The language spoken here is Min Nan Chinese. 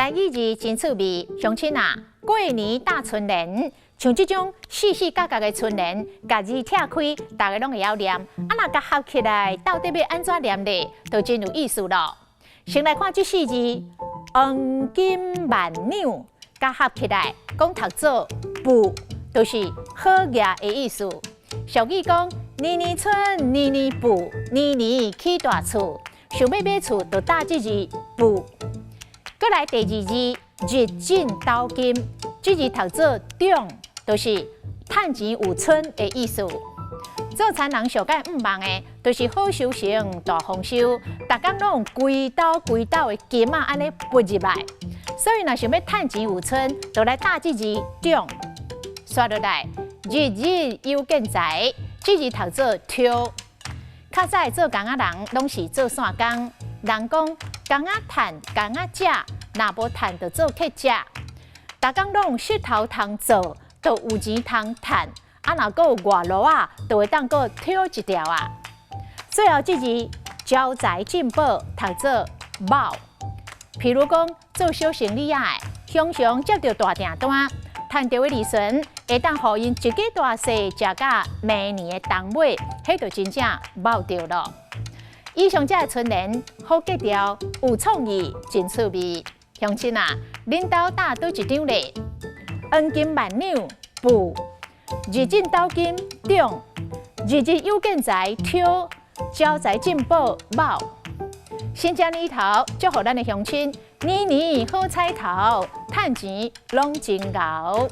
台語字真趣味，鄉親啊，過年打春聯，像這種四四角角的春聯，共字拆開，大家攏會曉念。啊，若共合起來，到底欲按怎念咧，就真有意思囉。先來看這四字，黃金萬兩，共合起來，講讀做富，就是好額的意思。俗語講，年年春，年年富，年年起大厝。想欲買厝，就打這字富。閣來第二字，日進斗金，這字讀做中，就是趁錢有春的意思。做田人上蓋向望的，就是好收成、大豐收，逐工攏用規斗規斗的金仔按呢撥入來。所以若想欲趁錢有春，就來打這字中。煞落來，日日有見財，這字讀做挑。較早做工仔人，攏是做散工。人講工仔趁，工仔食，若無趁就做乞食。逐工攏用穡頭通做，就有錢通趁。啊，若閣有外路仔，就會當閣挑一條啊。最後這字招財進寶，讀做卯。譬如講做小生意仔的，常常接著大訂單，趁著的利潤會當予𪜶一家大細食甲明年的冬尾，彼就真正卯著囉。以上這个春聯好格調，有創意，真趣味。鄉親啊，恁兜打佗一張咧？黃金萬兩，富；日進斗金，中；日日有見財，挑；招財進寶，卯。新正年頭，祝福咱的鄉親年年好彩頭，趁錢攏真𠢕。